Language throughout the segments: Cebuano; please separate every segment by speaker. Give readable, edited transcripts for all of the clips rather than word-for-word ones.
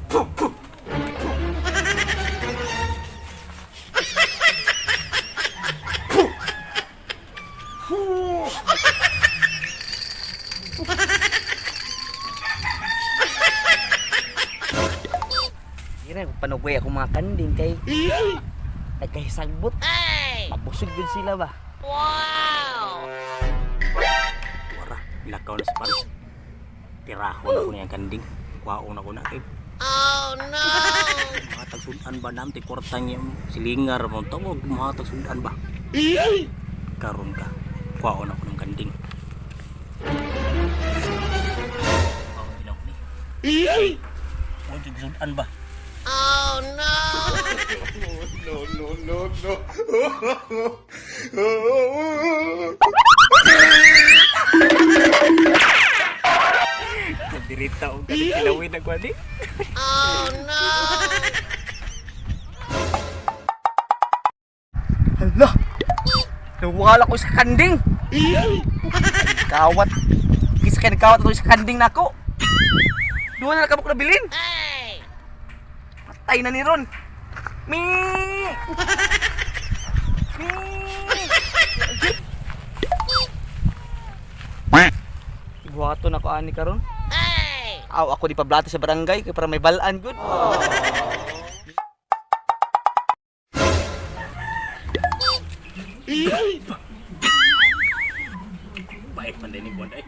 Speaker 1: Gira, panugoy ako mga kanding kay nagkahisagbot. Mabusog yun sila ba?
Speaker 2: Wara, lakaw na si pare. Tirahon ako niyang kanding. Kuhaon ako na kay. Oh no. Mga tagsudan ba nam ti kwarta niya silingar mo tawag mga tagsudan ba. Karon ka. Kuhaon ako ng kanding. Oh, ilaw ni. Mo tagsudan ba? Oh no. Dirita og kilawin na kwani.
Speaker 1: Hala! Nawala ko sa kanding! Kawat! Kisa kay nagkawat ako sa kanding nako. Duha na kabuk na bilin. Patay na ni Ron. Mi! Mi! Buhaton ako ani karon. Aw, ako di pablate sa barangay kay para may balaan gud.
Speaker 2: Bait man din ni Buwan ay.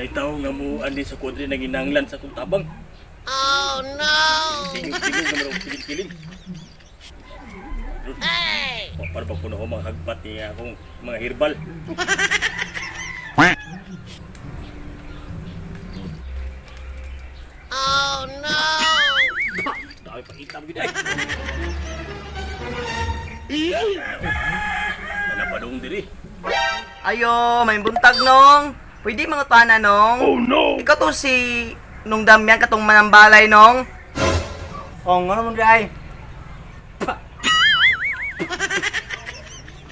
Speaker 2: Naitaw nga mo andi sa kudri nanginanglan sa kong tabang. Oh no. Tingog-tingog naman ako kiling-kiling. Hey! Para pa puno ko mga hagpat niya akong mga herbal. Oh no. Dami pa itam gid ay. Nanapadong diri.
Speaker 1: Ayo, may buntag nong. Pwede mga tana nong.
Speaker 2: Oh no.
Speaker 1: Ikaw to si nung Damian katong manambalay nong.
Speaker 3: Oh, ngono man di ay.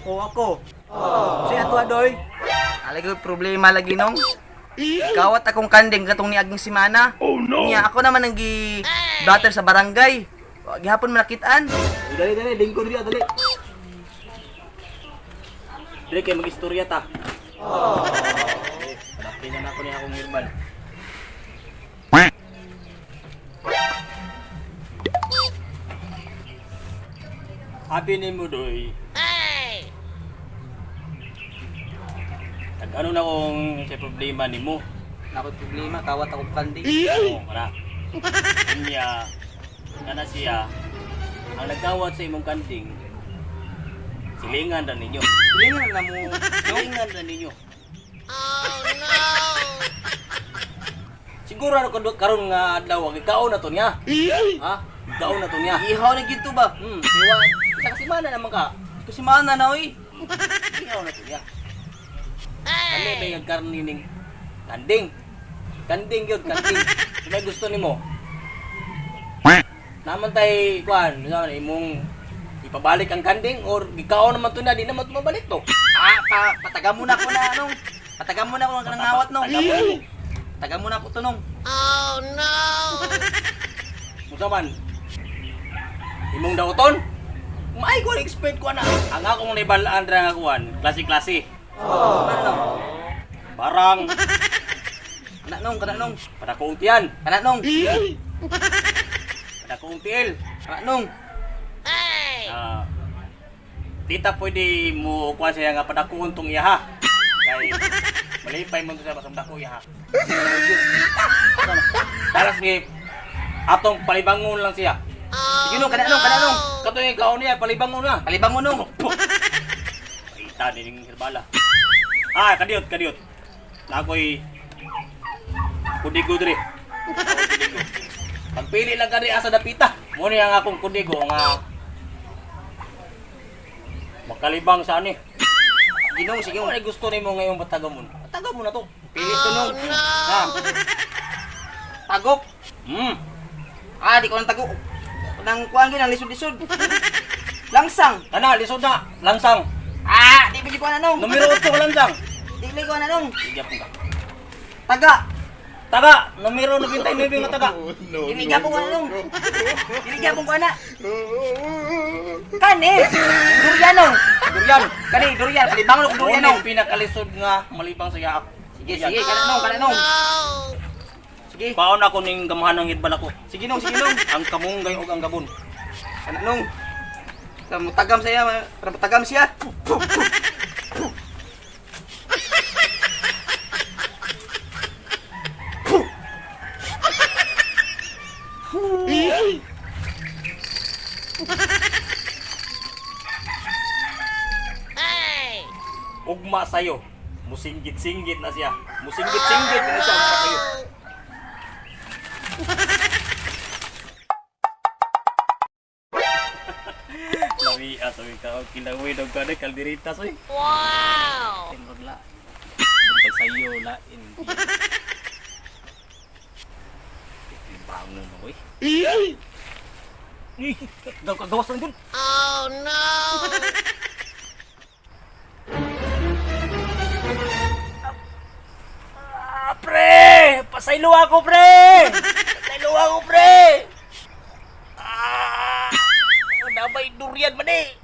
Speaker 3: Oh, ako. Si ato adoy.
Speaker 1: Alay ko problema lagi nong. Kawat akong kanding katong niaging simana.
Speaker 2: Oh no.
Speaker 1: Niya ako naman ang gi butter sa barangay. Wa gihapon manakitaan.
Speaker 3: Uy, dali dali, lingkod diya dali.
Speaker 2: Dili kay magistorya ta. Pinapinan ako niya akong herbal. Abi ni mo doy. Nag-ano na kung sa problema nimo.
Speaker 1: Nako problema kawat akong kanding.
Speaker 2: Oo, kana. Unya, kana siya, ang nagkawat sa imong kanding, silingan ra ninyo.
Speaker 1: Silingan na mo.
Speaker 2: Silingan ra ninyo. Oh no. Siguro ano karon nga adlaw ikaw na to niya. Ha? Ikaw na to niya.
Speaker 1: Ihaw na gito ba?
Speaker 2: Iwa, isa ka semana naman ka.
Speaker 1: Kasi mana na oy.
Speaker 2: Ihaw na to niya. Kami may nagkarni ning kanding. Kanding yun, kanding. Kung may gusto nimo. Naman tay kuan, naman imong ipabalik ang kanding or gikaon naman to na di naman to mabalik to.
Speaker 1: Ah, pa pataga muna ko na nong. Pataga muna ko ng ngawat nong.
Speaker 2: Pataga mo.
Speaker 1: Pataga muna ko to nong.
Speaker 2: Unsa man? Imong dauton? Maay ko expect ko na. Ang akong naibalaan ra nga kuan, klase-klase.
Speaker 1: Ano nong?
Speaker 2: Barang,
Speaker 1: Kana nong, kana nong.
Speaker 2: padakoong tiyan,
Speaker 1: Kana nong.
Speaker 2: padakoong tiil.
Speaker 1: Kana nong.
Speaker 2: Ah, tita pwede mo kuan siya nga padakoon tong iyaha. Kay malipay mo to siya basta dako iyaha. Taras ni atong palibangon lang siya.
Speaker 1: Sige nong, kana nong, kana nong.
Speaker 2: Katoy kaon niya palibangon na.
Speaker 1: Palibang mo nong.
Speaker 2: Paita din yung herbala. Ah, kadiyot, kadiyot. Nakoy kudigo diri. Ako'y kudigo. Pagpili lang ka asa dapita. Mo ni ang akong kudigo nga makalibang sa ani.
Speaker 1: Ginong, sige
Speaker 2: Sige
Speaker 1: nong.
Speaker 2: mo gusto nimo ngayong batagamon. Batagamon na to.
Speaker 1: Pili to nong.
Speaker 2: Ha.
Speaker 1: Tagok. Ah, di ko nang tagok. Nang kuan gyud ang lisod-lisod. Langsang.
Speaker 2: Kana lisod na, langsang.
Speaker 1: Ah, di Dili ko na nong.
Speaker 2: Numero 8 ka lansang.
Speaker 1: Dili ko na nong.
Speaker 2: Sige po ka.
Speaker 1: Taga.
Speaker 2: Taga, numero 99 nga taga.
Speaker 1: Dili gyapon ko na nong. Dili gyapon ko na. Kani. Durian nong.
Speaker 2: Durian.
Speaker 1: Kani durian, palibangon ko durian
Speaker 2: Durian
Speaker 1: nong.
Speaker 2: ang pinakalisod nga malibang sa yaak.
Speaker 1: Sige, sige, kana nong, kana nong. Sige.
Speaker 2: Paon ako ning gamahan ng hidbal ako.
Speaker 1: Sige nong, sige nong.
Speaker 2: Ang kamunggay og ang gabon.
Speaker 1: Kana nong. Para mutagam siya, para mutagam siya.
Speaker 2: Ugma sayo. Musinggit-singgit na siya. Musinggit-singgit na siya ugma sayo. Lami ato ikaw kilawin og kanay kalderitas oy.
Speaker 4: Wow!
Speaker 2: Timrod la. Buntag sayo lain. Bangon mo oy. Ih, gawas lang dun.
Speaker 4: Oh no!
Speaker 2: Ah, pre! Pasaylo ako, pre! Pasaylo ako, pre! Ah! Nabay durian man eh!